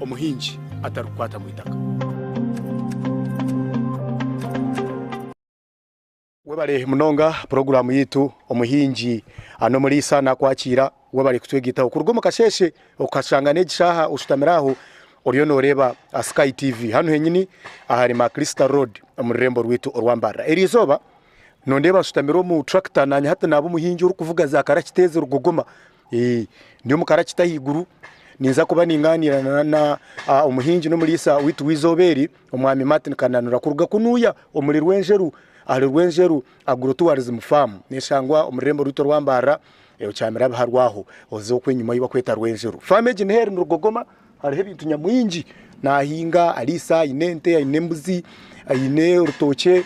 Omuhingi atarikukwata mu itaka. Webare munonga puroguraamu yaitu Omuhingi n'Omuriisa nakwakiira webare kutwegaitaho kuruga omu kasheeshe okashanga n'egi shaaha oshutamire aho oriyo noreeba Sky TV hanu henyini ahari Maclister Road omu rurembo rwaitu orwa Mbarara. Eriizooba nondeeba nshutamire omu tractor nanye hati naaba omuhingi orikuvuga za karakita ezi rugogoma. Ndi omu karakita ahaiguru ninza kuba ningaaniira na omuhingi n'omuriisa waitu w'eizooba eri omwami Martin Kananura kuruga kunuya omuri Rwenjeru ahari Rwenjeru Agro Tourism Farm neshangwa omu rurembo rwaitu orwa Mbarara okyamire abiharwe aho oze okwo enyima ei barikweta Rwenjeru. Faamu egi niho eri nirugogoma hariho ebintu nyamwingi nahinga ariisa aine ente aine embuzi aine orutookye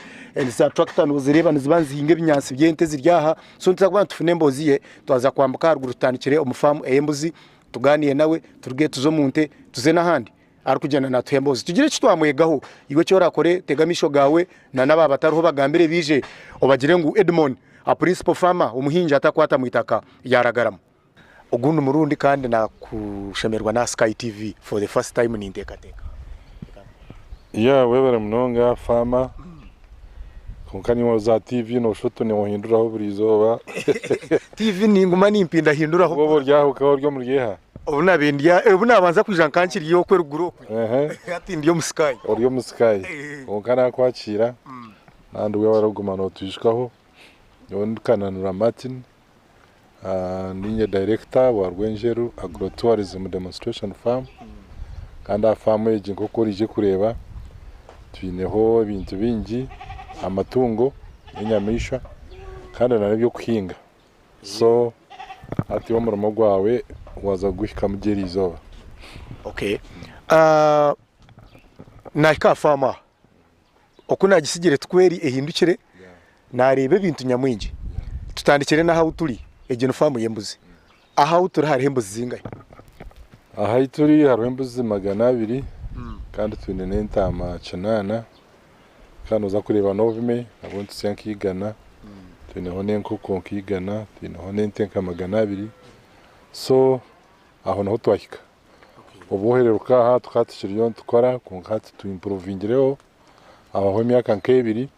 za turakita nozireeba niziba nizihinga ebinyaatsi by'ente eziri aha so nituza kuba nitufuna emboozi ye twaza kwambuka aharuguru tutandikire omu faamu ey'embuzi tugaaniire nawe turuge tuze omu nte tuze n'ahandi arikugyenda natuha emboozi tugire eki twamwegaho iwe eki orakore tega amaisho gaawe na n'aba batariho bagambire baije obagire ngu Edmond a principal farmer omuhingi atakwata mu itaka yaaragaramu. Ogundi murundi kandi nakushemererwa na Sky TV for the first time ninteekateeka. Yeah webare munonga farmer kwonka niiwe oza aha TV noshusha oti nohinduraho buri izooba. TV ninguma nimpindahinduraho. Obu ori aha okaba ori omuri eha? Obu nabaire ndi aha, obu nabanza kwija nkaba nkiri okwe eruguru okwe hati ndi omu Sky. Ori omu Sky kwonka nakwakiira kandi webare kuguma notwijukaho nyowe ndi Kananura Martin. Niinye dayirekita wa Rwenjeru Agro Tourism Demonstration Farm kandi aha faamu egi nk'oku oraije kureeba twineho ebintu bingi amatungo n'enyamaishwa kandi n'eby'okuhinga so hati iwe omurimo gwawe waaza kuguhikamu gye eriizooba. Okay. Nahika aha faamu aha Oku naagitsigire tikwo eri ehindukire, naareeba ebintu nyamwingi. Tutandikire n'aha ahu turi, egi ni faamu y'embuzi. Aha ahu turi hariho embuzi zingahi? Aha ahu turi hariho embuzi 200 kandi twine n'entaama kinaana kandi nooza kureeba n'obume nabwo nitutsya nka 100, twineho n'enkoko nka 100, twineho n'ente nka 200 so aho niho twahika. Obwohereruka aha tukaba tukiriyo nitukora kwonka hati tu impuruvingireho habaho emyaka nk'ebiri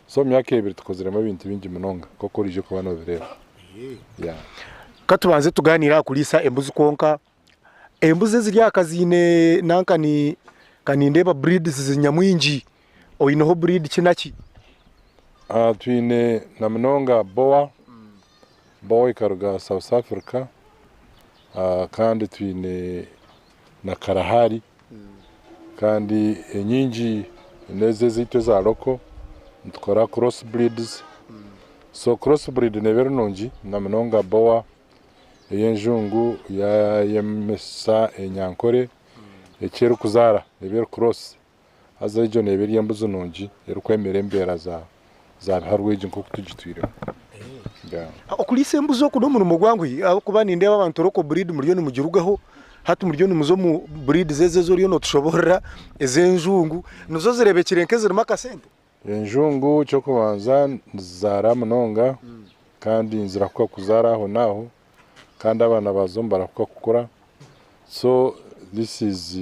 so omu myaka ebiri tukoziremu ebintu bingi munonga nk'oku oraije kuba nobireeba. Yeah. Ka tubanze tugaaniire aha kuriisa embuzi kwonka. Embuzi eziri aha ka ziine nanka ni ka nindeeba breeds ziri nyamwingi. Oineho breed ki na ki? Twine na munonga Boer, Boer ekaruga South Africa kandi twine na Kalahari kandi enyingi n'ezo ezaitu eza local nitukora cross breeds so cross breed neeba eri nungi na munonga Boer ey'enjungu yayemesa enyankore eki erikuzaara neeba eri cross. Haza egyo neeba eri embuzi nungi erikwemera embeera za za biharwegi nk'oku tugitwiremu. Yeah. Okuriisa embuzi oku n'omurimo gwanguhi ahabw'okuba nindeeba abantu local breed muriyo nimugirugaho hati muriyo nimuza omu breeds ezi ezi oriyo nootushoboorora ez'enjungu nizo zireebekire nk'ezirimu akasente? Enjungu eky'okubanza nizizaara munonga kandi nizirahuka kuzaara aho n'aho kandi abaana baazo nibarahuka kukura so this is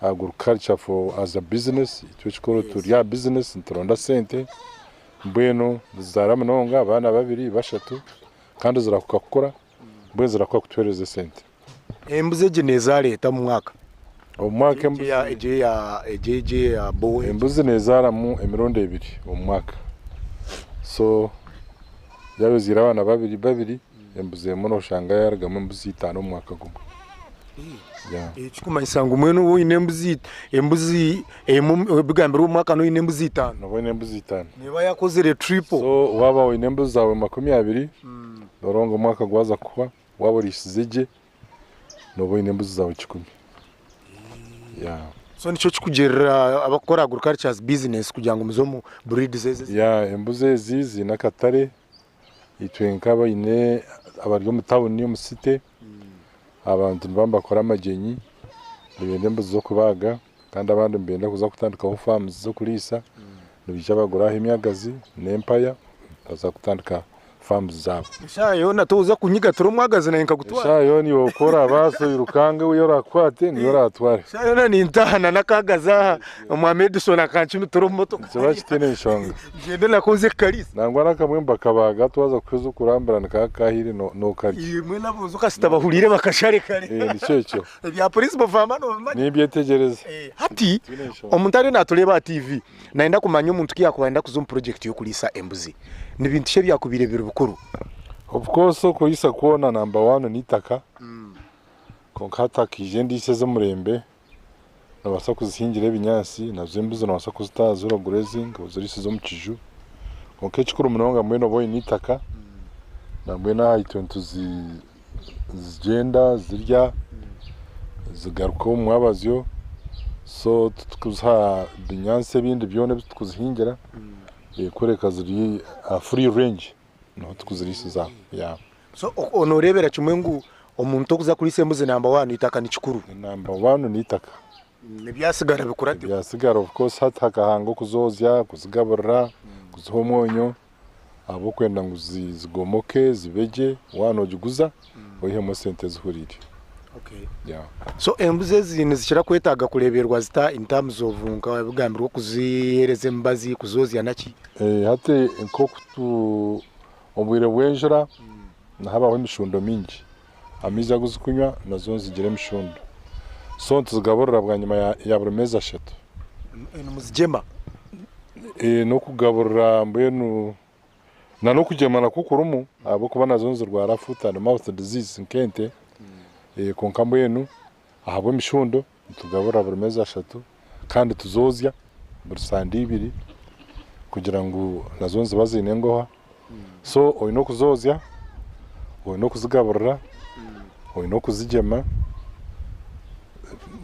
Agriculture for as a business itwe ekikuru turi aha business nituronda sente mbwenu nizizaara munonga abaana babiri bashatu kandi zirahuka kukura mbwenu zirahuka kutuhereza esente. Embuzi egi nezaara eta omu mwaka? Omu mwaka Egi eya bowa. Embuzi nezaaramu emirundi ebiri omu mwaka so yaaba ezaire abaana babiri babiri Embuzi emwe noshanga yarugamu embuzi itano omu mwaka gumwe. Ekikumanyisa ngu mbwenu oba oine embuzi embuzi emwe ebigambirwe omu mwaka noine embuzi itano. Noba oine embuzi itano. Neeba yakozire triple. So waaba oine embuzi zaawe 20, noronga omwaka gwaza kuhwa waaba orisize gye nooba oine embuzi zaawe kikumi. Yeah. So nikyo kikugirira abakukora agriculture as business kugira ngu muze omu breeds ezi. Yeah, embuzi ezi ziine akatare. Itwe nk'abaine abari omu tawuni omu city, abantu nibaba nibakora amagyenyi, nibenda embuzi z'okubaaga kandi abandi nibenda kuza kutandikaho faamu z'okuriisa, nibaija bagura aho emyagazi n'empaya baza kutandika Farms zaabo. Eshaaha yoona toza kunyiga turi omwagazi naanye nkagutwara. Eshaaha yoona iwe oku orabaase oirukange ou orakwate niyo oraatware. Eshaaha yoona nintaaha na n'akagazi aha omwami Edison akancumitira omu motoka. Nikiba kitaine nshonga. Ngyende nako nze kukariisa. Nangwa n'akamwe nibakabaaga twaza kuheza okurambura nikaba kahiire nookarya. Mbwenu aboojo kasita bahuriire bakashare kare. Nikyo ekyo. Ebya principal farmer nobimanya? Nimbyetegyereza. Hati omuntu ariyo natureeba aha TV nayenda kumanya omuntu ku yakuba nayenda kuza omu project y'okuriisa embuzi ni bintu ki ebyakubaire biri bikuru? Of course okuriisa kwona number one n'eitaka kwonka hati hakaija endiisa ez'omurembe nobaasa kuzihingira ebinyaatsi nazo embuzi nobaasa kuzita aha zero grazing oziriisize omu kiju kwonka ekikuru munonga mbwenu oba oine eitaka nambwenu aha itwe nituzi Nizigyenda zirya zigaruka omu mwabazyo so titurikuziha binyaatsi ebindi byona ebi turikuzihingira kureka ziri aha free range niho turikuziriisiza. So noreebera kimwe ngu omuntu orikuza kuriisa embuzi namba waani eitaka ni kikuru? Namba waani n'eitaka. Ebyatsigara bikurateho. Ebyatsigara of course hati hakahanga okuzoozya, kuzigaburira, kuziha omwonyo ahabw'okwenda ngu zigomoke zibe gye waaba noogiguza oihemu esente ezihuriire. So embuzi ezi nizikira kwetaaga kureeberwa zita in terms of nka ebigambirwe okuziheereza emibazi, kuzoozya naki? Hati nk'oku tu obwire bw'enjura nihabaho emishundo mingi. Amaizi agu zikunywa nazo nizigira emishundo. So nituzigaburira bwanyima ya buri meezi ashatu. Nimuzigyema? N'okugaburira mbwenu na n'okugyema nakwo kurimu ahabw'okuba nazo nizirwara foot and mouth disease nk'ente. Kwonka mbwenu ahabw'emishundo nitugaburira buri meezi ashatu kandi tuzoozya buri sande ibiri kugira ngu nazo niziba ziine engoha. So oine okuzoozya, oine okuzigaburira, oine okuzigyema,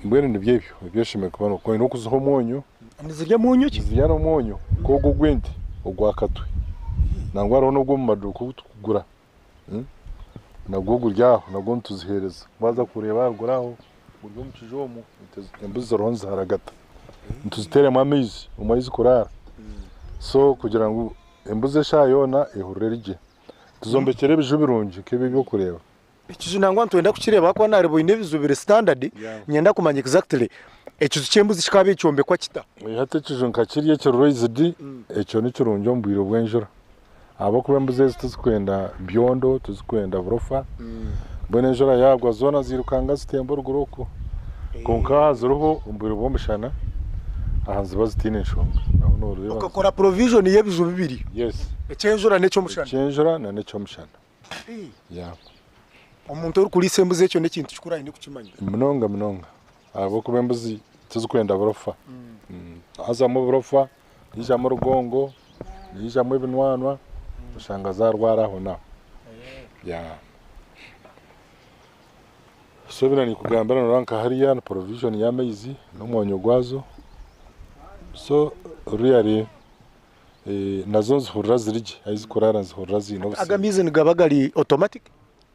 mbwenu nibyo ebyo ebi oshemereire kuba nookora. Oine okuziha omwonyo. Nizirya mwonyo ki? Nizirya n'omwonyo nk'ogwo ogw'ente ogwa katwe. Nangwa hariho n'ogw'omu maduuka ogu turikugura nagwo guri aho nagwo nituziheereza. Waaza kureeba aharuguru aho guri omu kiju omwo, embuzi ziriho niziharagata. Nituziteeramu amaizi omu ahu zikuraara so kugira ngu Embuzi eshaaha yoona ehurira eri gye. Tuzombekyere ebiju birungi nk'ebi ebi orikureeba. Ekiju nangwa nitwenda kukireeba ahakuba nareeba oine ebiju biri standard, niinyenda kumanya exactly ekiju ky'embuzi kikaba nikyombekwa kita? Hati ekiju nka kiri ekiri raised, ekyo ni kirungi omu bwire bw'enjura ahabw'okuba embuzi ezi tizikwenda byondo, tizikwenda burofa, mbwenu enjura yaagwa zoona ziirukanga zitemba oruguru okwo. Kwonka ziriho omu bwire bw'omushana aha niziba zitaine nshonga. Aho nooreeba. Okakora provision y'ebiju bibiri. Yes. Eky'enjura n'eky'omushana. Eky'enjura na n'eky'omushana. Yeah. Omuntu orikuriisa embuzi ekyo n'ekintu kikuru aine kukimanya. Munonga munonga. Ahabw'okuba embuzi tizikwenda burofa. Hazamu oburofa, haijamu orugongo, haijamu ebinwanwa, oshanga zaarwara ahonaaho. Yeah. So ebi nanikugambira noreba nka hariya ni provision y'amaizi n'omwonyo gwazo so really nazo nizihurira ziri gye ahu zikuraara nizihurira ziine Aga obusinge. amaizi nigaba gari automatic?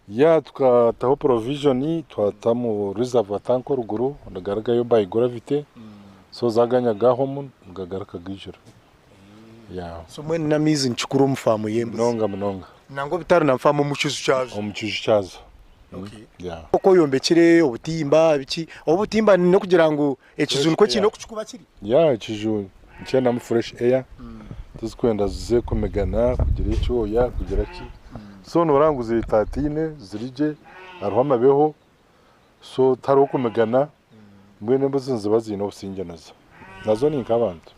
Yeah tukataho provision twatamu reservoir tank oruguru nigarugayo by gravity so zaganya gahwamu nigagaruka gaijura yeah. So mbwenu n'amaizi nikikuru omu faamu y'embuzi? Munonga munonga. Nangwa bitari na faamu omu kiju kyazo? Omu kiju kyazo. Oku oyombekire obutimba biki, obutimba n'okugira ngu ekiju nikwo kiine oku kirikuba kiri? Yeah ekiju nikyendamu fresh air, tizikwenda zize kumigana, kugira ekyoya, kugira ki, so noreeba ngu zetataine ziri gye, hariho amabeho, so tihariho kumigana, mbwenu embuzi niziba ziine obusingye nazo, nazo ni nk'abantu.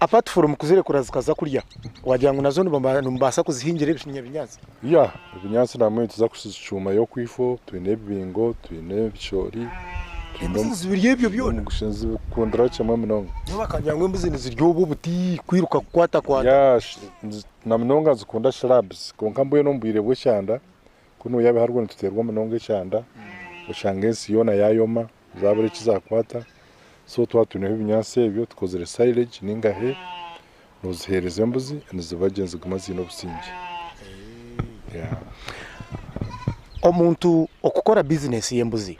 Apart from kuzirekura zikaza kurya, wagira ngu nazo nimubaasa kuzihingira ebinyaatsi? Yeah, ebinyaatsi nambwenu nituza kuzicuumayo okwifo, twine ebibingo, twine ebicoori, twine Embuzi nizibirya ebyo byona? Omugusha nizibikundira kimwe munonga. Nyowe bakagira ngu embuzi nizirya obu obuti kwiruka kukwatakwata. Yeah, na munonga nizikunda shrubs kwonka mbwenu omu bwire bw'ekyanda, kunu yaaba hariho nituteerwa munonga ekyanda, oshanga ensi yoona yaayoma. Zabura eki zakwata, so twaba twineho ebinyaatsi ebyo tukozire silage ninga hay, nozihereza embuzi niziba gye niziguma ziine obusingye. Yeah. Omuntu okukora bizinesi y'embuzi,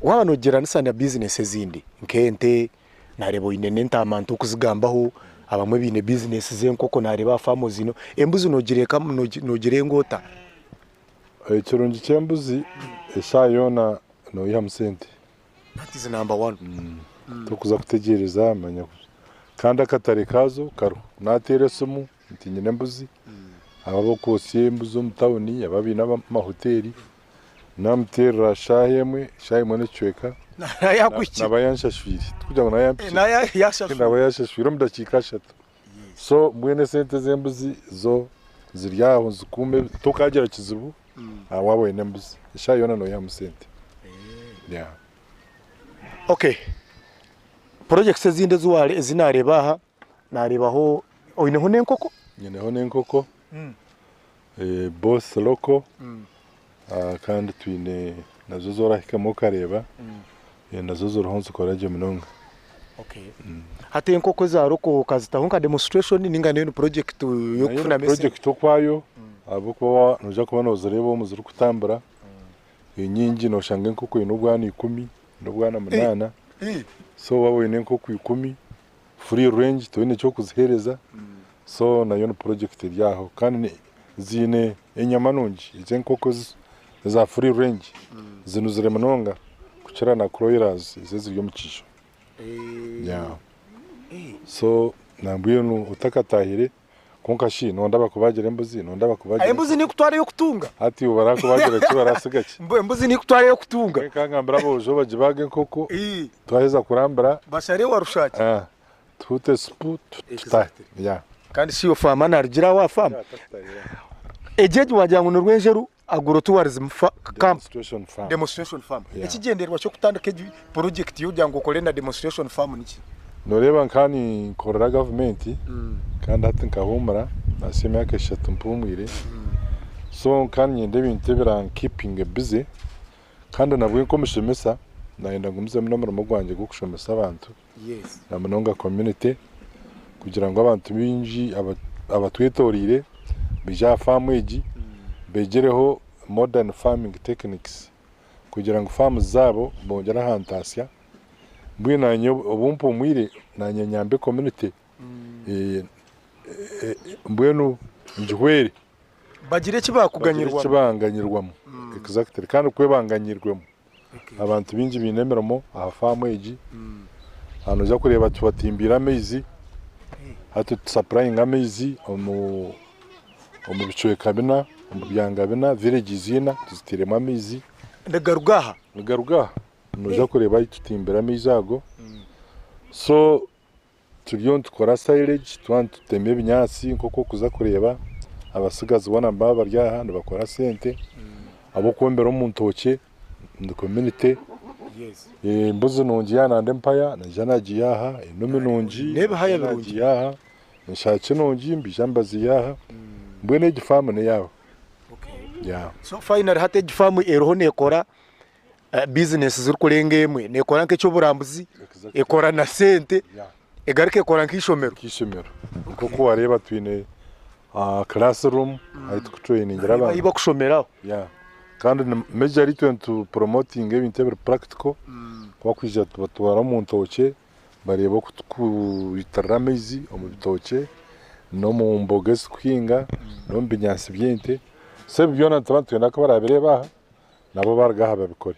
waaba noogyeranisa na bizinesi ezindi nk'ente, naareeba oine n'entaama nto okuzigambaho, Abamwe baine bizinesi z'enkoko nareeba aha faamu oziine. Embuzi nogireeka nogirenga ota? Ekirungi ky'embuzi eshaaha yoona noihamu sente. That is number one. Tokuza kutegyereza manya kandi akatare kaazo kariho. Nateera esimu nti nyine embuzi, aba abakwotsya embuzi omu tawuni, aba abaine amahoteeri, namuteerera shaaha emwe, shaaha emwe n'ekicweka naba yanshashwire. Tikugira ngu naba yampikire, naba yanshashwire omu dakiika ashatu. So mbwenu esente z'embuzi zo ziri aho nzikuume tokagira kizibu waaba oine embuzi. Eshaaha yoona noihamu sente. Yeah. Okay. Projects ezindi ezi nareeba aha, nareebaho oineho n'enkoko? Nyineho n'enkoko both local kandi twine nazo ezorahikamu okareeba nazo ziriho nizikora gye munonga. Hati enkoko eza local okazitaho nka demonstration ninga nayo ni project y'okufunamu esente? Project okwayo ahabw'okuba noija kuba nozireeba omu zirikutambura, enyingi noshanga enkoko eine obwana ikumi n'obwana munaana, so waaba oine enkoko ikumi free range toine ky'okuziheereza, so nayo ni project eri aho kandi ziine enyama nungi ezi enkoko eza free range zinuzire munonga kukira na broilers ezi eziri omu kiju. Yeah. So nambwenu otakatahire kwonka shi nonda bakubagira embuzi nonda bakubagira Embuzi nikutwara ey'okutunga. Hati barakubagira ki barasiga ki? Embuzi nikutwara ey'okutunga. Nkangambira aboojo bagibaga enkoko twaheza kurambura bashare warushaki tuhute supu tutahe. Yeah. Kandi shi farmer narugira aho aha farm? Egi egi wagira ngu ni Rwenjeru Agro Tourism Camp Demonstration farm. Demonstration farm. Ekigyendererwa ky'okutandika egi project y'okugira ngu okore na demonstration farm niki? Noreeba nka ninkorera gavumenti kandi hati nkahuumura nahitsya emyaka eshatu mpuumwire so nka niinyenda ebintu ebirankipinge busy kandi nabwe nk'omushomesa nayenda ngumizemu n'omurimo gwangye gw'okushomesa abantu na munonga community kugira ngu abantu baingi abatwetoreire baije aha faamu egi beegyereho modern farming techniques kugira ngu faamu zaabo bongyere aha ntaasya. Mbwenu naanye obu mpumwire naanye nyambe community mbwenu ngihwere. Bagire eki baakuganyirwamu. Bagire eki banganyirwamu exactly kandi ku ebanganyirwemu abantu baingi baine emirimo aha faamu egi. Aha noija kureeba tubatimbiire amaizi, hati tusapurayinga amaizi omu bicweka bina, omu byanga bina, villages ina tuziteiremu amaizi. Nigaruga aha? Nigaruga aha. Noija kureeba ahu tutimbire amaizi ago. So turiyo nitukora silage twaba nitutema ebinyaatsi nk'oku orikuza kureeba abatsigazi boona nibaba bari aha nibakora sente ab'okwombera omu ntookye omu community. Embuzi nungi yaaba nayenda empaya naija nagiiha aha, enumi nungi N'ebihaya birungi. nagiiha aha, enshaaki nungi nibaija nibaziiha aha. Mbwenu egi faamu n'eyaabo. So finally hati egi faamu eriho neekora bizinesi zirikurenga emwe, neekora nk'eky'oburambuzi, ekora na sente, egaruka ekora nk'eishomero. Nk'eishomero. Nk'oku waareeba twine classroom ahu turikutureyiningira abantu. Ahu barikushomera. Kandi majorly itwe nitupromotinga ebintu ebiri practical, ku barikwija tubatwara omu ntookye bareeba oku turikwitirira amaizi omu bitookye n'omu mboga ezi turikuhinga n'omu binyaatsi by'ente. So ebi byona nituba nitwenda ku baraabireeba aha nabo baruga aha babikore.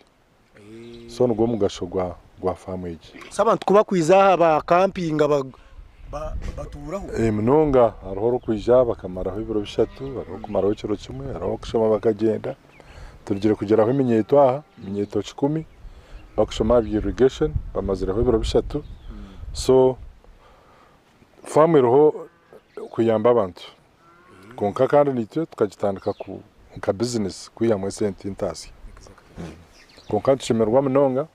So nigwo mugasho gwa faamu egi. So abantu ku bakwiza aha bakampinga batuuraho? Munonga. Hariho orikwija bakamaraho ebiro bishatu, hariho orikumaraho ekiro kimwe, hariho orikushoma bakagyenda. Turugire kugyeraho eminyeeto aha, eminyeeto kikumi bakushoma aha bya irrigation bamazireho ebiro bishatu. So faamu eriho kuyamba abantu. Kwonka kandi naitwe tukagitandika nka bizinesi kwihamu esente entaasya. Kwonka nitushemererwa munonga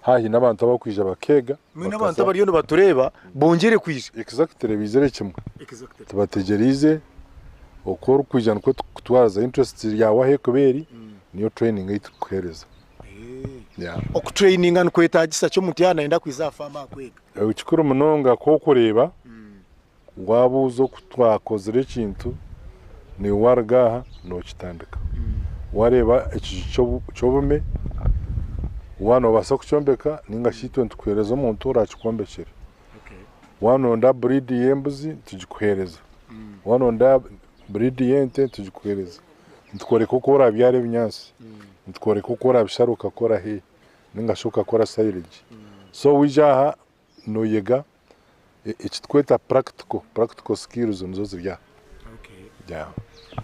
haahi n'abantu abarikwija bakeega. Mbwenu abantu abariyo nibatureeba bongyere kwija. Exactly baizire kimwe. Tubategyereize oku orikwija nikwo turikutwariza interest yaawe ahu erikuba eri niyo training ei turikukuheereza. Okutureyininga nikwetaagisa ki omuntu yaaba nayenda kwija aha faamu aha kwega? Ekikuru munonga ku orikureeba Waabuuza oku twakozire ekintu, naiwe waaruga aha nookitandika. Waareeba ekiju ky'obume, waaba noobaasa kukyombeka nainga shi itwe nitukuheereza omuntu oraakikwombekyere. Waanoronda breed y'embuzi tugikuheereza. Waanoronda breed y'ente tugikuheereza. Nitukworeka oku oraabyara ebinyaatsi, nitukworeka oku oraabishara okakora hay ninga shi okakora silage. So waija aha nooyega eki turikweta practical, practical skills nizo ziri aha. Yeah.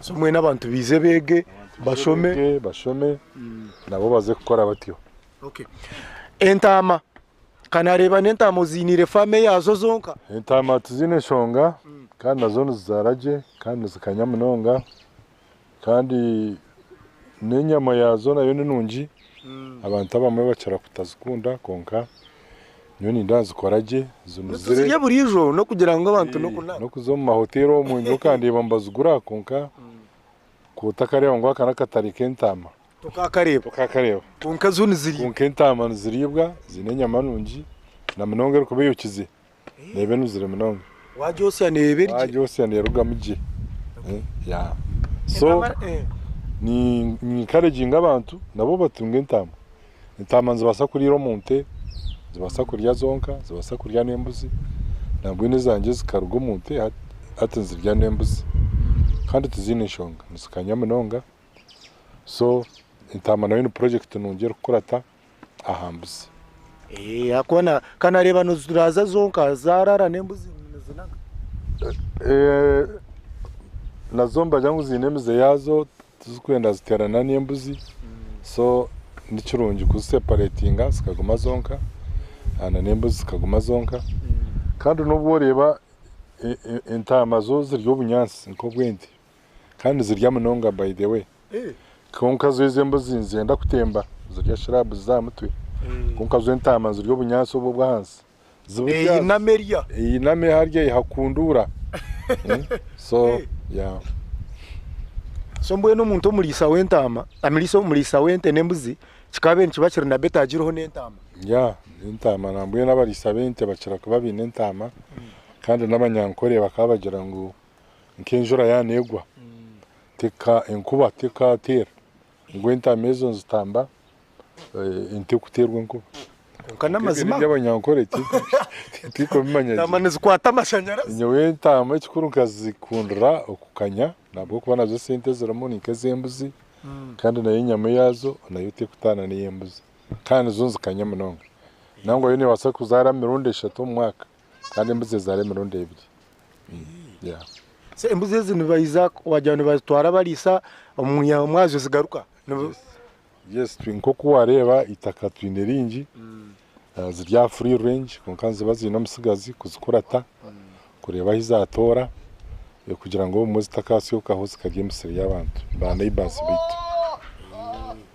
So mbwenu abantu baije beege, bashome. Beege, bashome nabo baze kukora batyo. Okay. Entaama, ka naareeba n'entaama oziiniire faamu eyaazo zonka. Entaama tiziine nshonga kandi nazo nizizaara gye kandi nizikanya munonga kandi n'enyama yaazo nayo ni nungi. Abantu abamwe bakira kutazikunda kwonka nyowe nindeeba nizikora gye zinuzire. Nituzirya buriijo n'okugira ngu abantu n'okunaba. N'okuza omu mahoteeri omwe nyowe okandeeba nibazigura kwonka ku otakareeba ngu aka n'akatare k'entaama. Tokakareeba. Tokakareeba. Kwonka zo niziriibwa. Kwonka entaama niziriibwa, ziine enyama nungi na munonga erikuba eyokize neeba enuzire munonga. Wagyosya neeba eri gye. Wagyosya neerugamu gye. Yeah. So ni encouraginga abantu nabo batunge entaama. Entaama nizibaasa kuriira omu nte, nizibaasa kurya zonka, nizibaasa kurya n'embuzi. Nambwenu ezangye zikaruga omu nte hati nizirya n'embuzi. Kandi tiziine nshonga, nizikanya munonga. So entaama nayo ni project nungi erikukurata aha mbuzi. Ahakuba ka naareeba niziraaza zonka zaaraara n'embuzi nizinaga. Nazo nibagira ngu ziine emize yaazo tizikwenda ziteerana n'embuzi so ni kirungi kuziseparatinga zikaguma zonka n'embuzi zikaguma zonka. Kandi n'obu oreeba entaama zo zirya obunyaatsi nk'obw'ente kandi nizirya munonga by the way. Kwonka zo ez'embuzi nizenda kutemba zirya shrubs z'aha mutwe kwonka zo entaama nizirya obunyaatsi obu obw'ahansi. Einame erya. Einame harya ehakunduura so yeah. So mbwenu omuntu omuriisa w'entaama, omuriisa w'ente n'embuzi kikaba nikiba kiri na better agireho n'entaama. Yeah, entaama nambwenu abariisa b'ente bakira kuba baine entaama kandi n'abanyankore bakaba bagira ngu nk'enjura yaaba neegwa enkuba tekateera ngu entaama ezo nizitamba ente kuteerwa enkuba. Kwonka n'amazima. Eby'abanyankore tindikubimanya gye. Entaama nizikwata amashanyarazi. Nyowe entaama ekikuru nkazikundira okukanya ahabw'okuba nazo esente ezirimu ni nk'ez'embuzi kandi nayo enyama eyaazo nayo terikutaana n'ey'embuzi kandi zo nizikanya munonga. Nangwa yo neebaasa kuzaara emirundi eshatu omu mwaka kandi embuzi ezaara emirundi ebiri. Yeah. So embuzi ezi nibaija wagira nibazitwara bariisa omu mwazyo zigaruka. Yes, nk'oku wareeba itaka twine ringi, ziri aha free range kwonka niziba ziine omutsigazi kuzikurata kureeba ahu zaatoora kugira ngu obumwe zitakasyokaho zikarya emisiri y'abantu ba neighbours baitu.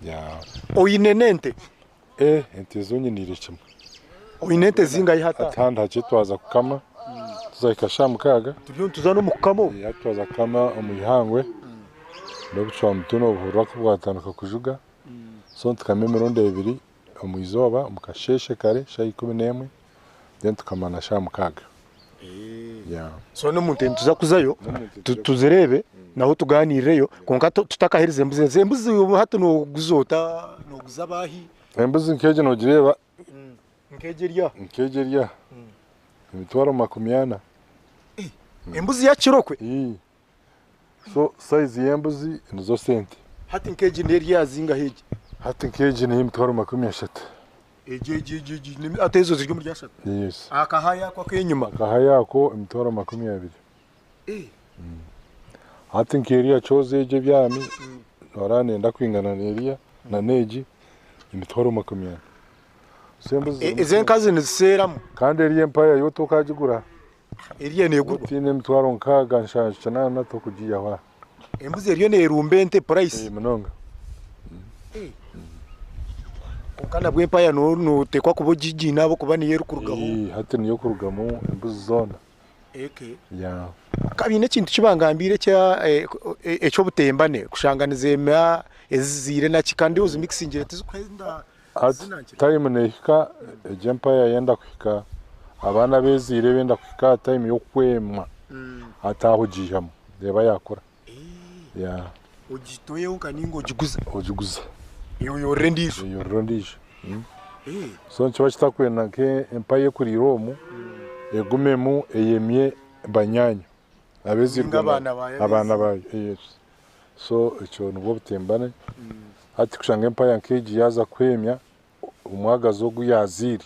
Yeah. Oine n'ente? Ente zo nyiniire kimwe. Oine ente zingahi hati? Hati handi hakye twaza kukama, tuzahika shaaha 6. Turiyo nituza n'omu kukama obu? Hati twaza kukama omu ihangwe, n'obucwamutu nobuhurira ku bwatandika kujuga. So nitukama emirundi ebiri omu izooba, omu kasheeshe kare shaaha 11, then tukama na shaaha 6. Yeah. So n'omu nte nituza kuzayo tuzireebe naho tuganiireyo kwonka tutakaherize embuzi ezi. Embuzi hati nooguza ota nooguza abahi? Embuzi nk'egi noogireeba Nk'egi eri aha. Nk'egi eri aha, emitwaro 40. Embuzi y'akirokwe? So size y'embuzi nizo sente. Hati nk'egi n'eri aha zingahi egi? Hati nk'egi n'ey'emitwaro 30. Egi egi egi egi hati ezo ziri omuri 30? Yes. Akahaya ako ak'enyima? Akahaya ako emitwaro 20. Hati nk'eriya kyozi egi ebyami, noreeba neyenda kwingana n'eriya na n'egi emitwaro 40. So embuzi zirimu Ez'enkazi niziseeramu? Kandi eriya empaya yo tokagigura. Eriya neegurwa? Otiine emitwaro 6, 7, 8 tokugiihaho aha. Embuzi eriyo neerumba ente price? Munonga. Kwonka nabwo empaya noteekwa kuba ogigiine ahabw'okuba niyo erikurugaho. Hati niyo erikurugamu embuzi zoona. Yeah. Ka baine ekintu eki bangambiire eky'obutembane kushanga nizeema ezizaire naki kandi ozimixingire tizikuhenda Hati time nehika egi empaya yenda kuhika abaana bezaire benda kuhika aha time y'okwemwa hati aho ogiihamu reeba yakura. Yeah. Ogitoyeho nka ninga ogiguza? Ogiguza. Oyorora endiijo? Oyorora endiijo. So nikiba kitakwenda nk'empaya ekuriire omu. egumemu eyemye banyaanyo Ninga abaana baayo abaana baayo yes. So ekyo nibwo butembane. Hati kushanga empaya nk'egi yaaza kwemya omwagazi ogu yaazaire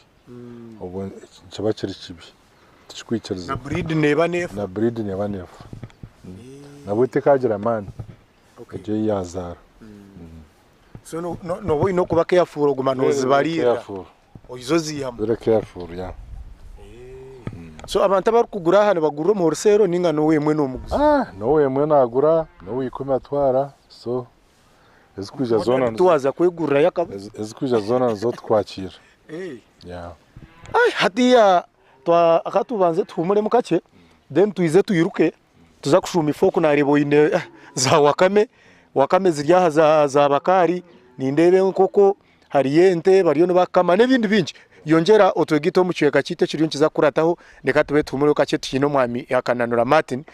obwo nikiba kiri kibi tikikwikirizibwa. Na breed neeba neefa. Na breed neeba neefa. Nabwo tekaagira maani egyo ei yaazaara. So nooba oine okuba careful oguma noozibariirira oize oziihamu. Very careful yeah. So abantu abarikugura aha nibagurira omu wholesale ninga n'owemwe n'omuguzi? Ah, n'owemwe nagura, n'owa ikumi atwara, so ezirikwija zoona Modern waaza kwegurirayo akabuzi. Ezirikwija zoona nizo tukwakiira. Yeah. Ai hatiiya twa ka tubanze tuhumuremu kakye then twize twiruke tuza kushuuma ife oku naareeba oine za wakame, wakame ziri aha za za bakaari, nindeeba enkoko, hariyo ente bariyo nibakama n'ebindi bingi. Yongyera otwegaite omu kicweka kyaitu ekiriyo nikiza kukurataho, reka tube tuhumureho kakye twine omwami Kananura Martin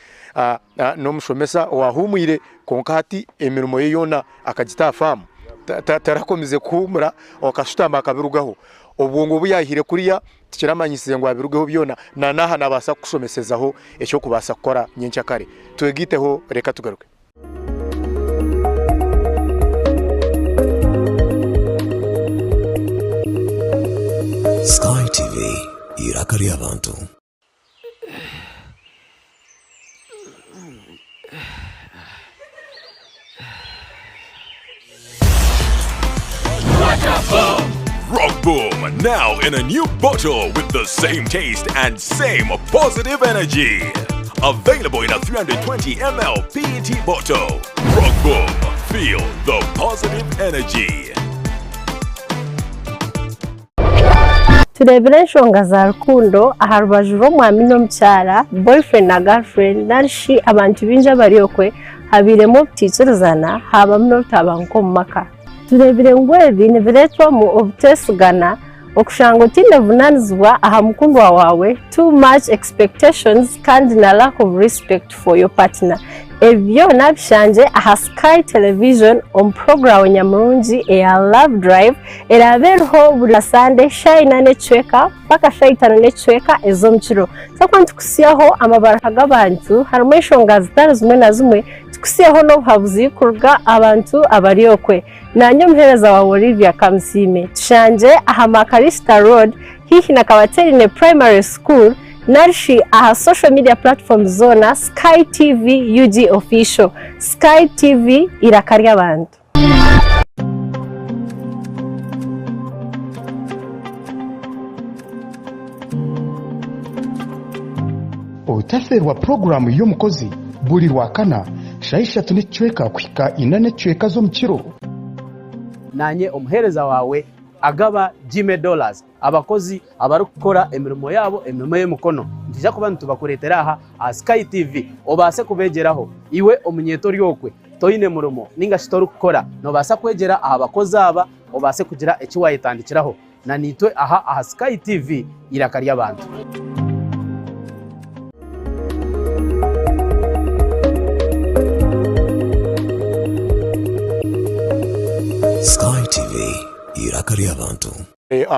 n'omushomesa owahuumwire kwonka hati emirimo ye yoona akagita aha faamu. Tarakomize kuhuumura akashutama akabirugaho. Obwongo obu yaihire kuriya tikiramanyisize ngu abirugeho byona, na n'aha naabaasa kukushomesezaho eky'okubaasa kukora nyenkyakare. Twegaiteho reka tugaruke. Sky TV, eiraka ry'abantu. Rock Boom, now in a new bottle with the same taste and same positive energy. Available in a 320 ml PET bottle. Rock Boom, feel the positive energy. Tureebire enshonga za rukundo aha rubaju rw'omwami n'omukyara, boyfriend na girlfriend, nari shi abantu baingi abari okwe habairemu obutaikirizana haabamu n'obutabanguko omu maka. Tureebire ngu ebi nibireetwamu obuteesigana, okushanga otaine buvunaanizibwa aha mukundwa waawe, too much expectations kandi na lack of respect for your partner. Ebi byona bishangye aha Sky Television omu puroguraamu nyamurungi eya Love Drive eraabe eriho buri Sande shaaha ina n'ekicweka mpaka shaaha itaano n'ekicweka ez'omukiro. Twakuba nitukutsyaho amabaraka g'abantu harimu enshonga zitari zimwe na zimwe, tukutsyeho n'obuhabuzi kuruga aha bantu abari okwe. Naanye omuheereza waawe Olivia Kamusiime. Tushangye aha Makarista Road haihi na Kabaterine Primary School nari shi aha social media platforms zoona Sky TV UG Official. Sky TV eiraka ry'abantu. Otafeerwa puroguraamu y'omukozi buri Rwakana shaaha ishatu n'ekicweka kuhika ina n'ekicweka z'omukiro. Naanye omuheereza waawe agaba Jimmy Dollars, abakozi abarikukora emirimo yaabo, emirimo y'emikono. Nitwija kuba nitubakureetera aha aha Sky TV obaase kubeegyeraho. Iwe omunyeeto ori okwe toine murimo nainga shi torikukora, noobaasa kwegyera aha bakozi aba obaase kugira eki waayetandikiraho. Na naitwe aha aha Sky TV, eiraka ry'abantu. Sky TV, eiraka ry'abantu.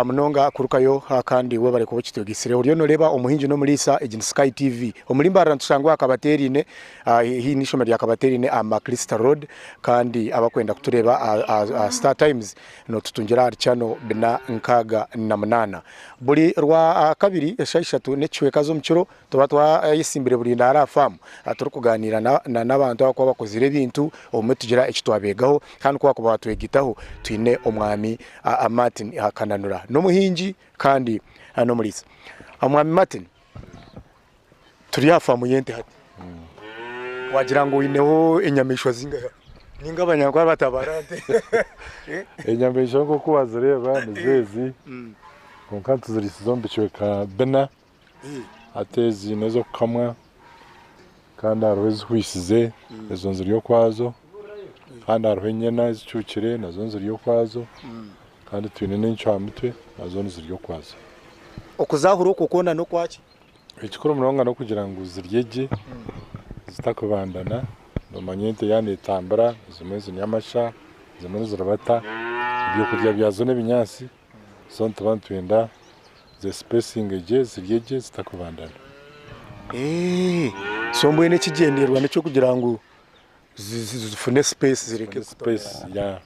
Munonga kurukayo kandi webare kuba okitwegetsireho. Oriyo noreeba omuhingi n'omuriisa egi ni Sky TV. Omuri Mbarara nitushangwa aha Kabateerine haihi n'eishomero rya Kabateerine aha Maclister Road kandi abakwenda kutureeba aha Star Times Notutungira ahari channel bina 68. Buri Rwakabiri eshaaha ishatu n'ekicweka z'omukiro tuba twayesimbire Burindaara aha faamu turikugaaniira n'abantu abakuba bakozire ebintu obumwe tugira eki twabeegaho kandi ku bakuba batwegitaho twine omwami Martin Kananura n'omuhingi kandi n'omuriisa. Omwami Martin Turi aha faamu y'ente hati. Wagira ngu oineho enyamaishwa zingahi? Ninga abanyankore batabara nte? Enyamaishwa nk'oku wazireeba nizo ezi kwonka nituziriisiza omu bicweka bina. Hati ezi n'ez'okukamwa kandi hariho ezihwisize ezo nizirya okwazo kandi hariho enyena ezicukire nazo nizirya okwazo kandi twine n'encwamitwe nazo nizirya okwazo. Okuzahura okwo kwona n'okwaki? Ekikuru munonga n'okugira ngu zirye gye zitakubandana. Noomanya ente yaaba neetambura, zimwe nizinywa amasha, zimwe niziribata, ebyokurya byazo n'ebinyaatsi, so nituba nitwenda Zesipesinge gye, zirye gye zitakubandana. Eh, so mbwenu ekigyendererwa n'ekyokugira ngu zifune space zireke Space, yeah.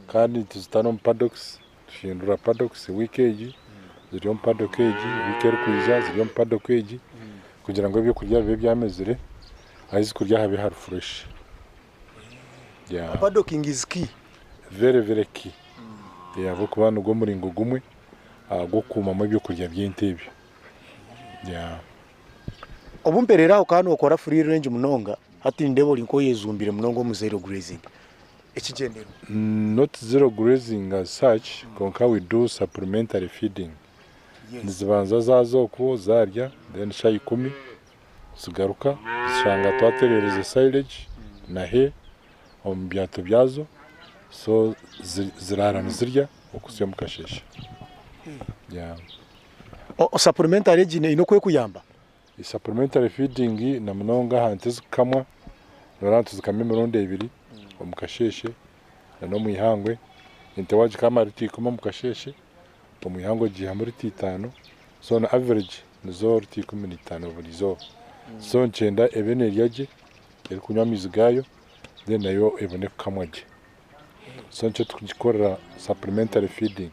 Kandi nituzita n'omu paddocks, tuhindura paddocks wiiki egi ziri omu paddock egi, wiiki erikwija ziri omu paddock egi kugira ngu ebyokurya bibe byamezire, ahi zirikurya habe hari fresh. Yeah. Paddocking is key. Very very key. Yeah, ahabw'okuba nigwo muringo gumwe gw'okukuumamu ebyokurya by'ente ebyo. Yeah. Obu mperera aho kandi nokora free range munonga, hati nindeeba ori nk'oyejumbire munonga omu zero grazing. Ekigyendererwa? Not zero grazing as such, kwonka we do supplementary feeding. Nizibanza zaaza okwo zaarya then shaaha ikumi zigaruka zishanga twatereereza silage na hay omu byato byazo so ziraara nizirya okuhitsya omu kasheeshe. Yeah. Supplementary egi eine oku erikuyamba? Supplementary feeding na munonga aha nte ezikukamwa, noreeba nituzikama emirundi ebiri omu kasheeshe na n'omu ihangwe. Ente wagikama rita ikumi omu kasheeshe, omu ihangwe ogiihamu rita itaano, so on average nizo rita 15 buri izooba. So nikyenda ebe nerya gye, erikunywa amaizi gaayo, then nayo ebone kukamwa gye. So nikyo tukugikorera supplementary feeding.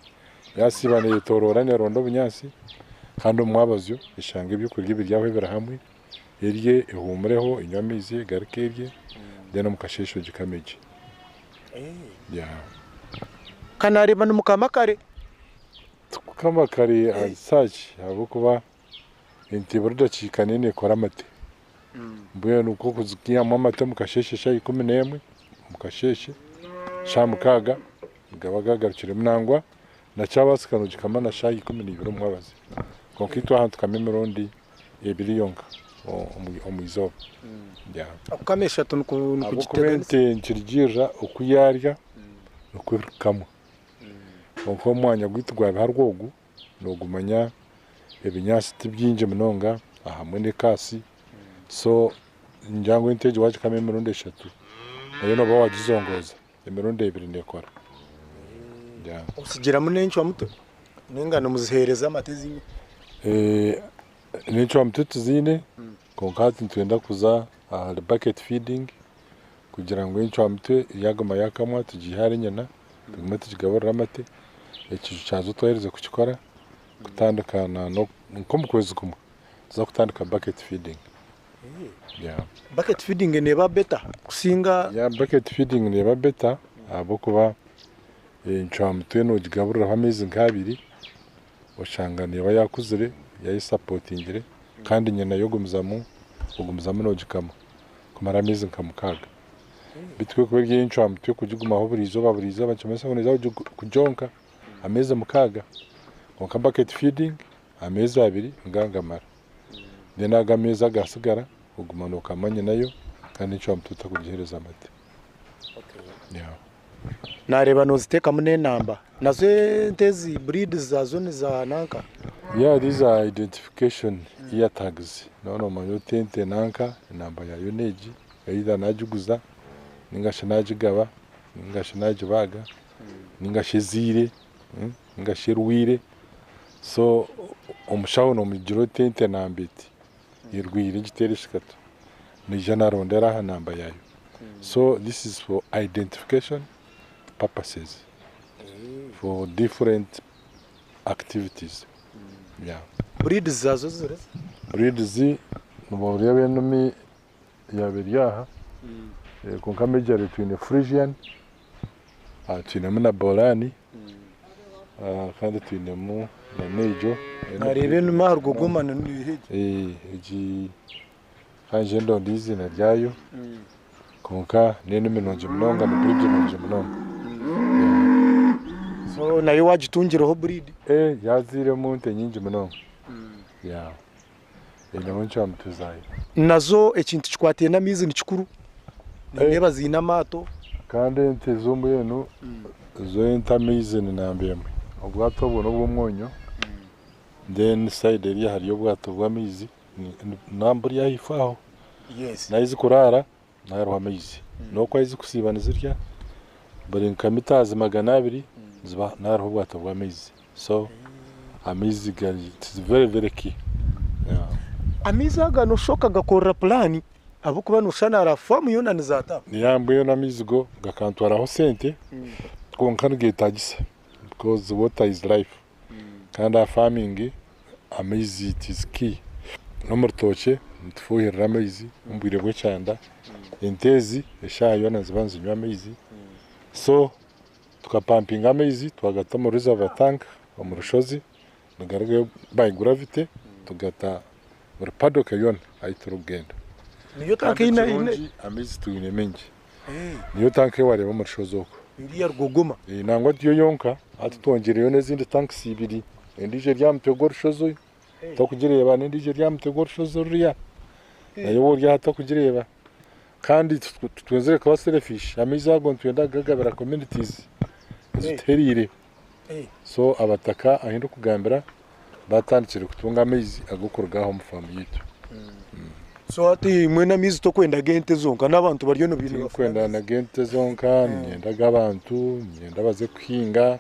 Yasiiba neyetoroora neronda obunyaatsi kandi omu mwabazyo eshanga ebyokurya ebiri aho ebiri hamwe, erye ehuumureho, enywe amaizi egaruke erye, then omu kasheeshe ogikame gye. Yeah. Kanareeba nimukama kare. Tikukama kare as such ahabw'okuba ente buri dakiika neyo nekora amate. Mbwenu nk'okuziihamu amate omu kasheeshe shaaha 11 omu kasheeshe, shaaha 6 nigaba gagarukiremu nangwa na kyabaasika nogikama na shaaha 12 omu mwabazyo. Kwonka itwe aha nitukama emirundi ebiri yonka omu izooba. Yeah. Okukama eshatu Ahabw'okuba nikugiteganisa. ente nikirugirira oku yaarya nikwo erikukamwa. Kwonka omwanya gwaitu gwa biharwe ogu nogumanya ebinyaatsi ti bingi munonga ahamwe n'ekaasi so ningira ngu ente egi wagikama emirundi eshatu nayo nooba wagizongooza emirundi ebiri neekora. Yeah. Otsigiramu n'encwamutwe ninga nimuziheereza amate zinywe? N'encwamutwe tuziine kwonka hati nitwenda kuza ahari bucket feeding kugira ngu encwamutwe yaguma yakamwa tugiihe ahari nyina tugume tugigaburire amate. Ekiju kyazo twaherize kukikora kutandika nk'omu kwezi kumwe tuza kutandika bucket feeding. Yeah. Bucket feeding neeba better kusinga? Yeah, bucket feeding neeba better ahabw'okuba encwamutwe nogigaburiraho amaizi nk'abiri oshanga neeba yakuzire yayesapotingire kandi nyina yo ogumizamu nogikama kumara amaizi nka 6. Beitu ku erikuba eri encwamutwe kugigumaho buri izooba buri izooba nikimanyisa ngu noija kugyonka amaizi 6. Kwonka bucket feeding amaizi abiri ngagamara. Then ago amaizi agasigara oguma nokama nyinayo kandi encwamutwe otakugiheereza amate. Yeah. Nareeba noziteekamu n'enamba. Nazo ente ezi breed zaazo niza nanka? Yeah, these are identification ear tags. Noba nomanya oti ente nanka enamba yaayo n'egi, either nagiguza ninga shi nagigaba ninga shi nagibaaga ninga shi eziire ninga shi erwaire. So omushaho nomugira oti ente namba eti erwaire egiteere eshikatu, naija narondera aha namba yaayo. So this is for identification purposes for different activities. Yeah. Breeds zaazo ziri? Breeds niboreeba enumi yaaba eri aha, kwonka majorly twine Friesian, twinemu na Boran, kandi twinemu na n'egyo. Nareeba enumi aha rugogoma niiha egi? Egi kanje ndonda eiziina ryayo kwonka n'enumi nungi munonga, ni breed nungi munonga. So nayo wagitungireho breed? Yaziiremu ente nyingi munonga. Yeah. Einemu encwamutwe zaayo. Nazo ekintu kikwataine n'amaizi ni kikuru. Nindeeba ziine amaato. Kandi ente z'ombwenu zo ente amaizi ni namba emwe. Obwato obwo n'obw'omwonyo then side eriya hariyo obwato bw'amaizi namburi ahaifo aho. N'ahu zikuraara hariho amaizi. N'oku ahu zikusiiba nizirya buri nka mitazi 200 ziba hariho obwato bw'amaizi. So Amaizi gari it is very very key. Yeah. Amaizi aga noshusha okagakorera puraani ahabw'okuba noshusha nara faamu yoona nizaataho. Yeah mbwenu amaizi go gakantwaraho sente kwonka nigetagisa because water is life kandi aha farming amaizi it is key. N'omu rutookye nitufuhirira amaizi omu bwire bw'ekyanda, ente ezi eshaaha yoona niziba nizinywa amaizi so tukapampinga amaizi twagata omu reservoir tank omu rushozi nigarugayo by gravity tugata buri paddock yoona ahu turikugenda. Niyo Kandi tanka eine ekirungi amaizi twine maingi. Niyo tanka ei wareeba omu rushozi okwo. Eri Rugogoma. Nangwa tiyo yonka, hati twongyireyo n'ezindi tanks ibiri. Endiijo eri aha mutwe gw'orushozi tokugireeba n'endiijo eri aha mutwe gw'orushozi ruriya nayo waaba ori aha tokugireeba. Kandi titwenzire kuba selfish, amaizi ago nitwenda kugagabira communities ezituhereire. So abataka ahu ndikugambira batandikire kutunga amaizi ag'okuruga aha omu faamu yaitu. So hati mbwenu amaizi tokwenda ag'ente zonka n'abantu bariyo nibafuna Tinkwenda amaizi? n'ag'ente zonka, niinyenda ag'abantu, niinyenda baze kuhinga,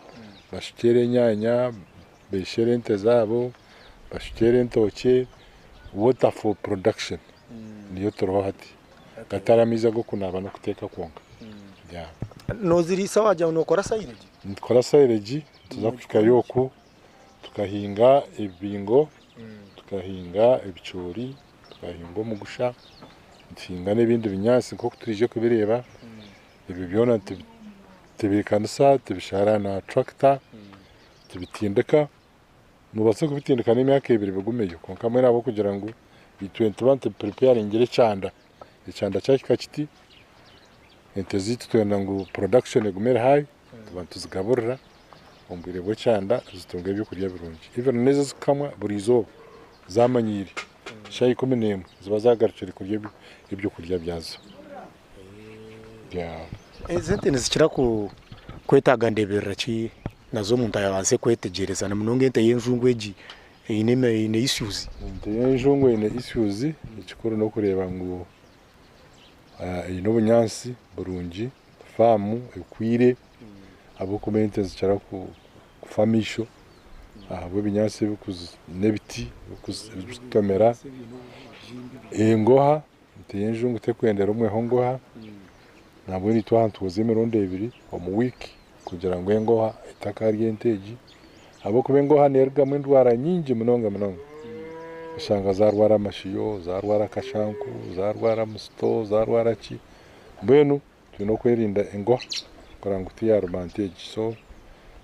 bashukyere enyaanya, beeshere ente zaabo, bashukyere entookye, water for production niyo turiho hati gatari amaizi ag'okunaaba n'okuteeka kwonka. Yeah. Nooziriisa wagira ngu nookora silage? Nitukora silage, nituza kuhikayo oku tukahinga ebibingo, tukahinga ebicoori, tukahinga omugusha, nituhinga n'ebindi binyaatsi nk'oku turiije kubireeba. Ebyo byona nitubitebeekanisa, tubishara na tractor, tubitindika. Noobaasa kubitindika n'emyaka ebiri bigumeyo kwonka mbwenu ahabw'okugira ngu itwe nituba nitubipreparingira ekyanda, ekyanda kyahika kiti, ente zaitu twenda ngu production egume eri high, tuba nituzigaburira omu bwire bw'ekyanda zitunga ebyokurya birungi. Even n'ezi ezikukamwa buri izooba zamanyiire, shaaha 11 ziba zagarukire kurya ebyokurya byazo. Yeah. Ezi ente nizikira kwetaaga ndeeberera ki nazo omuntu abaase kwetegyereza na munonga ente y'enjungu egi eine issues? Ente y'enjungu eine issues, ekikuru n'okureeba ngu eine obunyaatsi burungi, faamu ekwire ahabw'okuba ente nizikira kufa amaisho ahabw'ebinyaatsi n'ebiti ebirikuzitomera. Engoha, ente y'enjungu tekwendera omweho ngoha, nabwo itwe aha nitwozya emirundi ebiri omu wiiki kugira ngu engoha etakarya ente egi ahabw'okuba engoha neerugamu endwara nyingi munonga munonga. Oshanga zaarwara amashiyo, zaarwara akashanku, zaarwara musito, zaarwara ki, mbwenu twine okwerinda engoha kureba ngu tiyaruma nte egi. So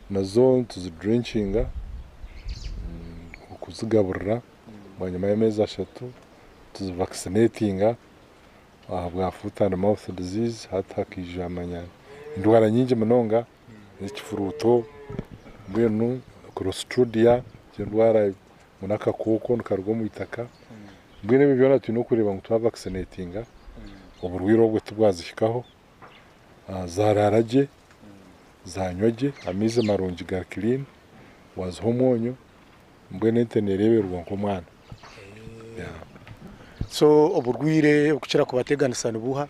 nazo nituzidrenkinga okuzigaburira bwanyima y'ameezi 3 tuzivaccinatinga ahabwa foot and mouth disease hati hakaija manya endwara nyingi munonga ekifuruuto mbwenu clostridia endwara ngu n'akakooko nikaruga omu itaka mbwenu ebyo byona twine okureeba ngu twavaccinatinga oburwaire obwo tibwazihikaho zaaraara gye zanywa gye amaizi marungi ga clean waziha omwonyo mbwenu ente neereeberwa nk'omwana. Yeah. So oburwaire obukukira kubateganisa nibuha?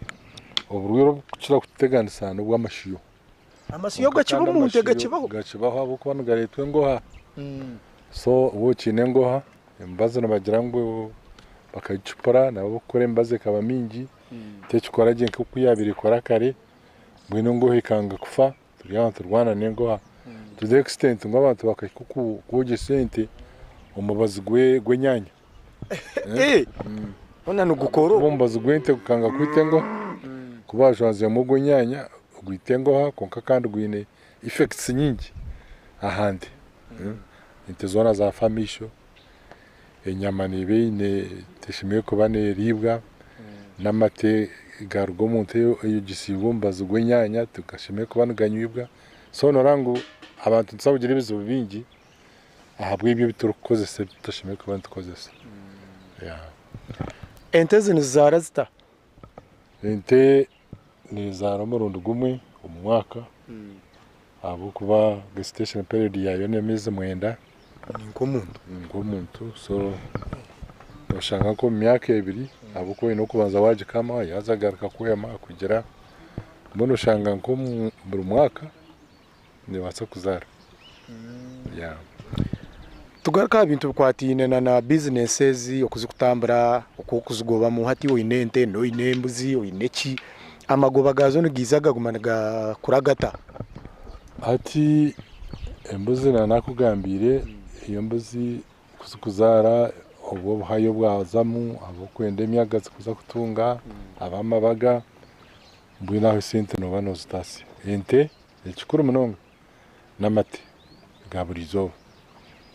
Oburwaire obukukira kututeganisa n'obw'amashiyo. Amasiyo gakiba Kandi omu nte amashiyo gakibaho? Gakibaho ahabw'okuba nigareetwa engoha. So waaba okiine engoha, emibazi nibagira ngu bakagicupura nabo kukora emibazi ekaba mingi, tekikora gye nk'oku yaabaire ekora kare, mbwenu engoha ekanga kufa, turi aho niturwana n'engoha. To the extent ngu abantu bakahika kwogyesa ente omubazi gw'enyaanya. Hoona nigukora Oba omubazi gw'ente gukanga kwita engoha, ku bajwanzemu ogw'enyaanya gwita engoha kwonka kandi gwine effects nyingi aha nte. Ente zoona zaafa amaisho, enyama neeba eine teshemereire kuba neeriibwa, n'amate garuga omu nte eyogesiibwe omubazi gw'enyaanya tigashemereire kuba niganywibwa. So noreeba ngu abantu nitubaasa kugira ebizibu bingi ahabw'ebyo ebi turikukozesa ebi tutashemereire kuba nitukozesa. Yeah. Ente ezi nizizaara zita? Ente nezaara omurundi gumwe omu mwaka ahabw'okuba gestation period yaayo n'emyezi 9. Ni nk'omuntu. Nk'omuntu so noshanga nk'omu myaka 2 ahabw'okuba oine okubanza wagikama yaaza garuka kwema kugira mbwenu oshanga nk'omu buri mwaka neebaasa kuzaara. Yeah. Tugaruke aha bintu bikwataine na na bizinesi ezi oku zikutambura, oku orikuzigobamu. Hati oine ente, oine embuzi, oine ki, amagoba gaazo nigaija gaguma nigakura gata? Hati embuzi na nakugambiire embuzi kuzikuzaara obwo obuhayo bwazamu ab'okwenda emyagazi kuza kutunga, ab'amabaga mbwenu aho esente nooba noozitaasya. Ente ekikuru munonga n'amate ga buri izooba.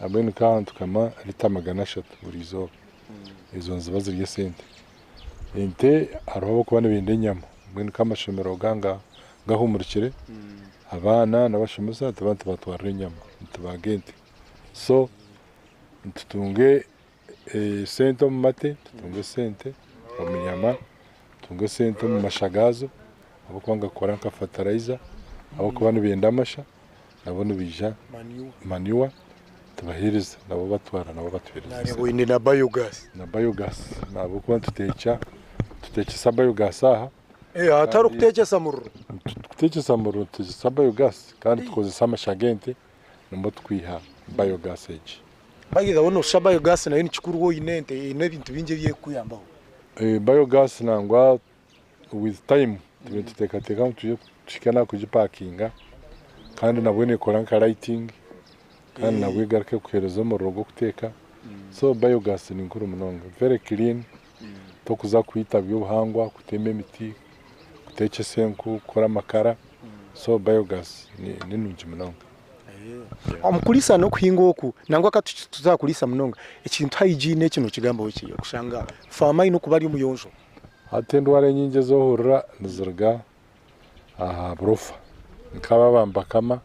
Nambwenu nk'aha nitukama rita 300 buri izooba, ezo niziba ziri esente. Ente hariho abarikuba nibenda enyama mbwenu nk'amashomero gahumurikire abaana n'abashomesa nituba nitubatwarira enyama nitubaga ente. So nitutunga esente omu mate, tutunga esente omu nyama, tutunga esente omu masha gaazo ahabw'okuba nigakora nka fertilizer, ahabw'okuba nibenda amasha nabo nibaija manure tubaheereza nabo batwara nabo batuheereza Nareeba oine na biogas. Na biogas ahabw'okuba nituteekya nituteekyesa biogas aha. Hatari kuteekyesa muriro? Kuteekyesa muriro nituteekyesa biogas kandi tukozesa amasha g'ente nimwo tukwiha biogas egi. By the way noshusha biogas nayo nikikuru waaba oine ente eine ebintu bingi ebi erikukuyambaho. Biogas nangwa with time turiyo nituteekateeka ngu twije tuhike n'aha kugipakinga kandi nabwo neekora nka lighting kandi nabwo egaruke ekuheereze omuriro gw'okuteeka so biogas ni nkuru munonga very clean tokuza kwita by'obuhangwa kutema emiti kuteekyesa enku kukora amakara so biogas ni nungi munonga. Omu kuriisa n'okuhinga oku nangwa ka tuza kuriisa munonga ekintu hygiene eki nokigambaho ki okushanga faama aine okuba ari omuyonjo? Hati endwara enyingi ezi ohurira niziruga aha burofa. Nk'aba nibakama,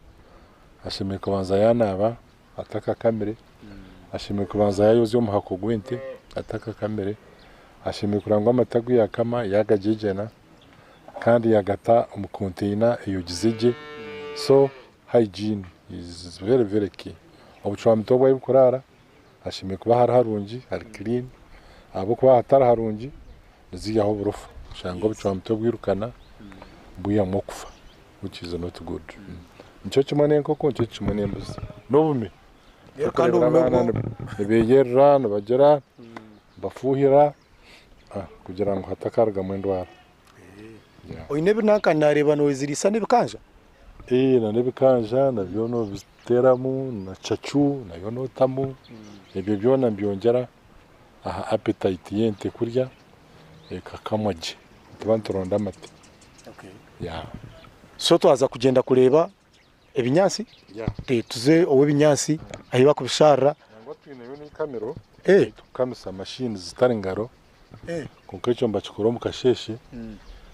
ashemereire kubanza yanaaba atakakamire, ashemereire kubanza yayozya omuhako gw'ente atakakamire, ashemereire kureba ngu amate agu yaakama yaagagyegyena kandi yaagata omu container eyogize gye. So hygiene is very very key. Obucwamito obu arikuraara hashemereire kuba hari harungi hari clean ahabw'okuba hatari harungi niziihaho oburofa oshanga obucwamito bwirukana bwihamu okufa which is not good. Nikyo kimwe n'enkoko nikyo kimwe n'embuzi n'obume. Kandi obume Abaana bwo nibeyerera nibagira nibafuuhira kugira ngu hatakarugamu endwara. Oine ebinanka nareeba noziriisa n'ebikanja? Na n'ebikanja nabyo nobiteeramu na cacu nayo notamu ebyo byona nibyongyera aha appetite y'ente kurya ekakamwa gye. Nituba nituronda amate. So twaza kugyenda kureeba ebinyaatsi tuze ow'ebinyaatsi ahu barikubisharira. Nangwa twineyo n'eikamiro erikukamisa mashini zitari ngaro kwonka ekyo nibakikora omu kasheeshe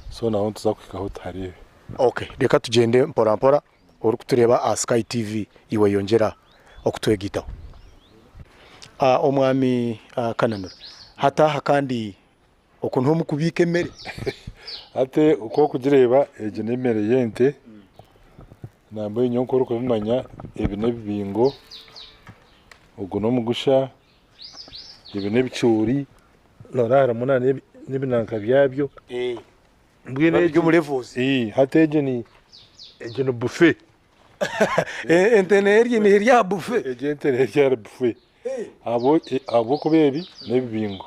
so naho nituza kuhikaho tuhareebe. Okay, reka tugyende mpora mpora orikutureeba aha Sky TV iwe yongyera okutwegaitaho. Omwami Kananura, hati aha kandi oku niho murikubiika emere? Hati oku orikugireeba egi n'emere y'ente nambwenu nyowe nku orikubimanya ebi n'ebibingo, ogu n'omugusha, ebi n'ebicoori noreeba harimu n'ebinanka byabyo. Mbwenu egi omu levels. Hati egi ni egi ni buffet. Ente nerya nerya aha buffet. Egi ente nerya ahari buffet. Ahabw'okuba ebi n'ebibingo,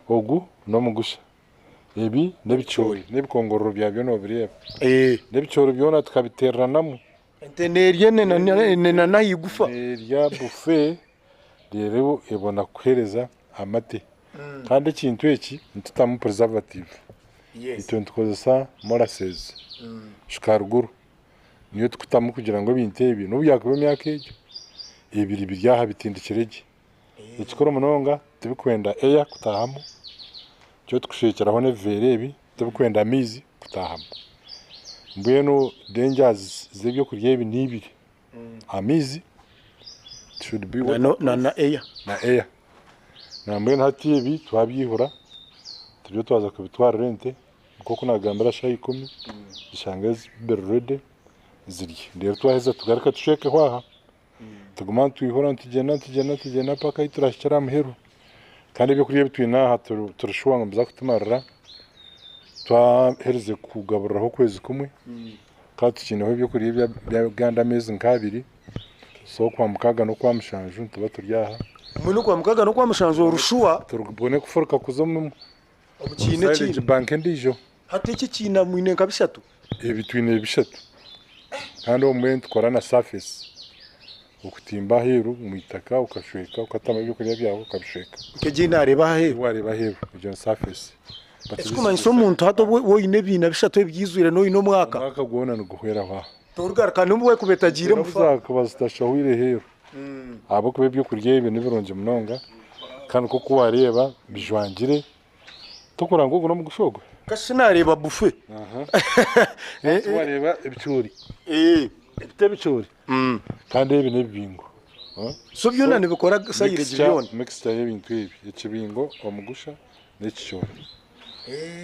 ogu n'omugusha, ebi n'ebicoori n'ebikongororo byabyo nobireeba. N'ebicoori byona tukabiteereranamu. Ente nerya enena aha igufa. Nerya buffet reero ebona kukuheereza amate. Kandi ekintu eki nitutamu preservative. Itwe nitukozesa molasses, shukaaruguru niyo tukutamu kugira ngu ebintu ebi nobu byakuba emyaka egyo ebiri biri aha bitindikire gye. Ekikuru munonga tibikwenda air kutaahamu, nikyo tukushekyeraho n'ebiveera ebi, tibikwenda amaizi kutaahamu. Mbwenu dangers z'ebyokurya ebi n'ibiri, amaizi should be Na na air. Na air. Nambwenu hati ebi twabyihura turiyo twaza kubitwarira ente nk'oku nagambire shaaha 10 zishange biri ready zirye. Reero twaheza tugaruke tushwekeho aha tugume nitwihura nitugyenda nitugyenda nitugyenda mpaka ahu turahikire aha muheru. Kandi ebyokurya ebi twine aha turi sure ngu nibiza kutumarira twaherize kugaburiraho okwezi kumwe kandi tukiineho ebyokurya eby'agandi ameezi nk'abiri. So Okwamukaga n'Okwamushanju nituba turi aha. Mbwenu Okwamukaga n'Okwamushanju orushuwa. Tubone kufuruka kuza omu Omu kiina silage ekindi. bank endiijo. Hati eki ekiina mwine nka bishatu? Ebi twine bishatu. Kandi obumwe nitukora na surface. Okutimba aheeru omu itaka okashweka okatamu ebyokurya byawe okabishweka. Nk'egi ei naareeba aha aheeru? Ei waareeba aheeru egyo ni surface. Ekirikumanyisa omuntu hati obu oine ebiina bishatu ebyizwire n'oine omwaka. Omwaka gwona niguhweraho aho. Torigaruka n'obu wakuba etagiire omu N'obu faamu. zaakuba zitashohwire aheeru. Ahabw'okuba ebyokurya ebi nibirungi munonga kandi nk'oku waareeba bijwangire. Tokurora ngu ogu n'omugusha ogu? Kasha naareeba buffet. Hati waareeba ebicoori. Ebi t'ebicoori kandi ebi n'ebibingo. So byona nibikora silage byona? Mixture y'ebintu ebi, ekibingo, omugusha n'ekicoori.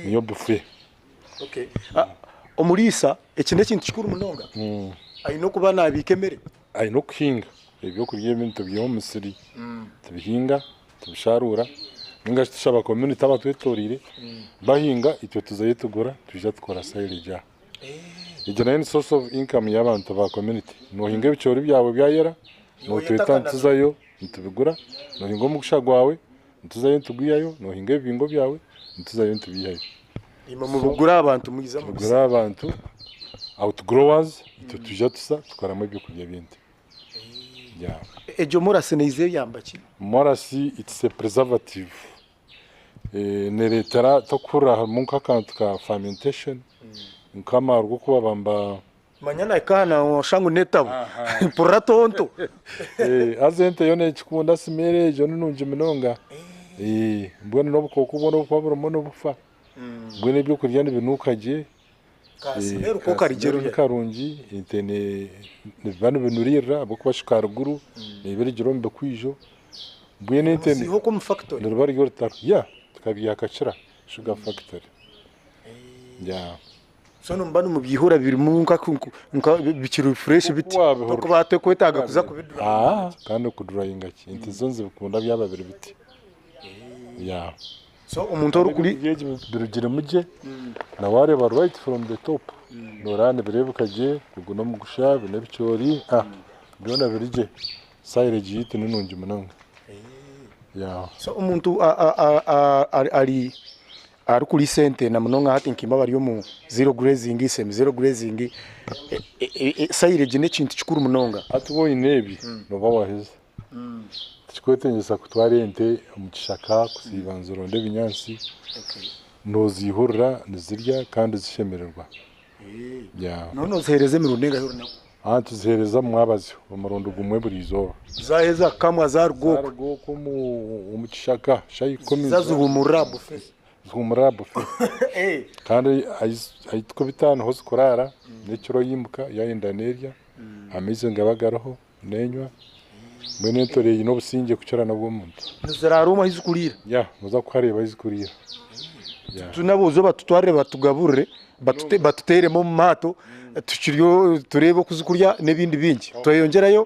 Niyo buffet. Okay. Omuriisa eki n'ekintu kikuru munonga. Aine okuba naabiika emere. Aine okuhinga ebyokurya ebi nitubiiha omu misiri, tubihinga, tubisharuura ninga shi tushaba community abatwetoreire bahinga itwe tuzayo tugura twija tukora silage aha. Egyo nayo ni source of income y'abantu ba community. Nohinga ebicoori byawe byayera, notweta nituzayo nitubigura, nohinga omugusha gwawe nituzayo nitugwihayo, nohinga ebibingo byawe nituzayo nitubiihayo. Imwe mubigura abantu mwiza mubisa. Tubigura abantu, outgrowers, itwe twija tusa tukoramu ebyokurya by'ente. Yeah. Egyo morasi neiza eyamba ki? Morasi it's a preservative. Eh, nereetera tokuhurira harimu nk'akantu ka fermentation, nk'amarwa oku baba niba Manya nahika aha noshusha ngu n'etabu mpurira tonto. Haza ente yo nekikunda smell egyo ni nungi munonga. Mbwenu n'obukooko bwona obukuba burimu nibufa. Mbwenu ebyokurya nibinuuka gye. Ka smell ko kari gye Ka smell ni karungi, ente nibiba nibinuririra ahabw'okuba shuka haruguru neeba erugire omu bikwijo. Mbwenu ente Nimuziiha okwo omu factory? Niruba ruri orutaro. Yeah, tukabiiha Kakira sugar factory. Yeah. So nimuba nimubyihura birimu nka nka bikiri fresh biti tokuba tokwetaaga kuza kubidura. Aa kandi okudurayinga ki ente zo nizibikunda byaba biri biti. Yeah. So omuntu orikuri Ebi birugiremu gye na wareeba right from the top noreeba nibireebeka gye ogu n'omugusha ebi n'ebicoori ah byona biri gye silage yaitu ni nungi munonga. Yeah. So omuntu ari Arikuriisa ente na munonga hati nkaimwe abari omu zero grazing, semi zero grazing, silage n'ekintu kikuru munonga. Hati waaba oine ebi nooba waaheza. Tikikwetengyesa kutwara ente omu kishaka kusiiba nizironda ebinyaatsi, noozihurira nizirya kandi zishemererwa. Noba nooziheereza emirundi engahi orunaku? Aa nituziheereza omu mwabazyo omurundi gumwe buri izooba. Zaaheza kukamwa zaaruga okwo? Zaaruga okwo omu kishaka shaaha ikumi. Ziza zihuumurira aha buffet? Zihuumurira aha buffet. Kandi ahi turikubita niho zikuraara n'ekiro yimuka yaayenda neerya, amaizi nigaba gariho neenywa, mbwenu entore eine obusingye kukira n'obw'omuntu. Niziraara omu ahu zikuriira? Yeah, nooza kuhareeba ahu zikuriira. N'aboojo batutwarire batugaburire batuteeremu omu maato tukiryo tureebe oku zirikurya n'ebindi bingi. Tweyongyerayo.